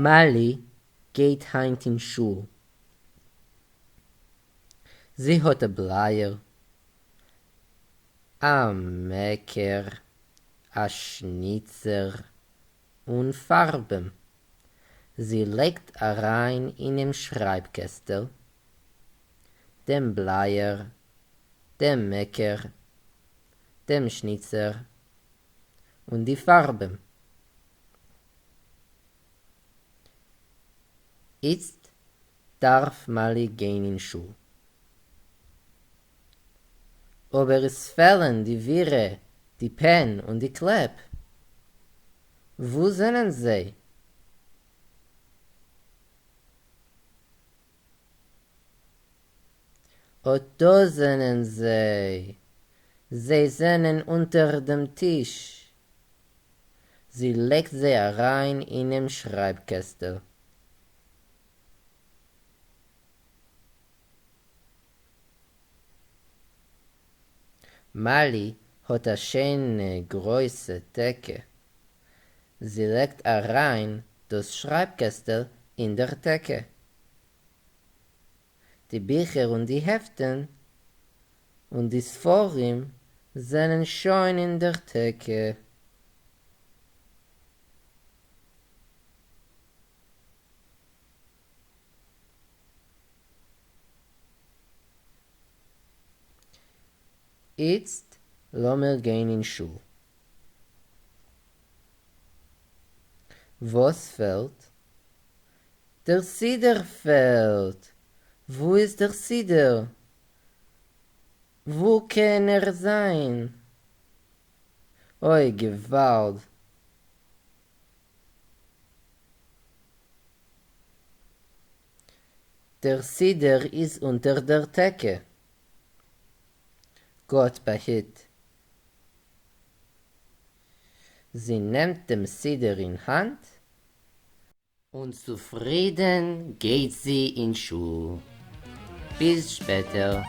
מאַלי גייט הײַנט אין שול. זי האָט אַ בלײַער, אַ מעקער, אַ שניצער און פֿאַרבן. זי לייגט אַרײַן אינעם שרײַבקעסטל דעם בלײַער, דעם מעקער, דעם שניצער און די פֿאַרבן. איצט דאַרף מאַלי גיין אין שול. אָבער עס פֿעלן די ווירע, די פּען און די קלעפּ. וווּ זענען זיי? אָט דאָ זענען זיי! זיי זענען אונטער דעם טיש. זי לייגט זיי אַרײַן אינעם שרײַבקעסטל. מאַלי האָט אַ שיינע גרויסע טעקע. זי לייגט אַרײַן דאָס שרײַבקעסטל אין דער טעקע. די ביכער און די העפֿטן און די ספֿרים זענען שוין אין דער טעקע. איצט לאָמיר גיין אין שול. וואָס פֿעלט? דער סידור פֿעלט! וווּ איז דער סידור? וווּ קען ער זײַן? אוי, געוואַלד! דער סידור איז אונטער דער טעקע. גאָט באַהיט! זי נעמט דעם סידור אין האַנט און צופֿרידן גייט זי אין שול. ביז שפּעטער.